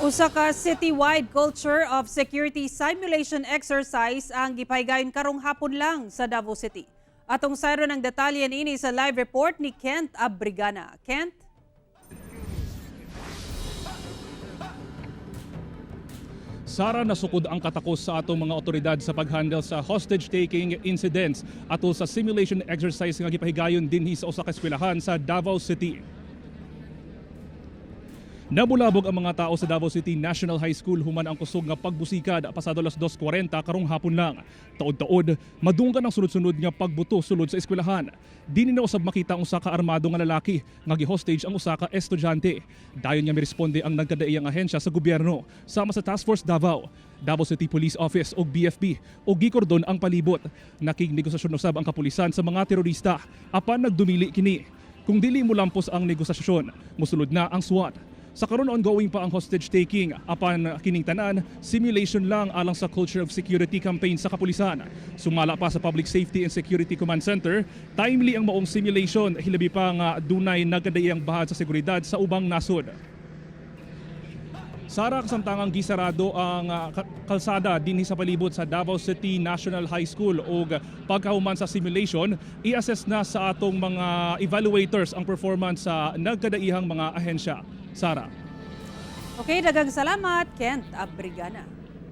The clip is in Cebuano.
Usa ka citywide culture of security simulation exercise ang gipahigayon karong hapon lang sa Davao City. Atong sayron ang detalye niini sa live report ni Kent Abrigana. Kent? Sara, nasukod ang katakos sa atong mga otoridad sa pag-handle sa hostage-taking incidents atol sa simulation exercise nga gipahigayon dinhi sa usa ka eskwelahan sa Davao City. Nabulabog ang mga tao sa Davao City National High School human ang kusog nga pagbusikad pasado alas 2:40 karong hapon lang. Taod-taod, madunggan ang sunod-sunod nga pagbuto sulod sa eskwelahan. Dini na usab makita ang usa ka armado nga lalaki nga gi-hostage ang usa ka estudyante. Dayon nga miresponde ang nagkadaiyang ahensya sa gobyerno sama sa Task Force Davao, Davao City Police Office ug BFP ug gikordon ang palibot. Nakignegosasyon usab ang kapulisan sa mga terorista apan nagdumili kini. Kung dili mo lampos ang negosasyon, musulod na ang SWAT. Sa karon, ongoing pa ang hostage taking apan kining tanan simulation lang alang sa culture of security campaign sa kapulisan. Sumala pa sa Public Safety and Security Command Center, timely ang maong simulation, hilabi pa nga dunay nagkadaiyang bahad sa seguridad sa ubang nasod. Sara, kasamtangang gisarado ang kalsada dinhi sa palibot sa Davao City National High School ug pagkahuman sa simulation, i-assess na sa atong mga evaluators ang performance sa nagkadaihang mga ahensya. Sara. Okay, daghang salamat, Kent Abrigana.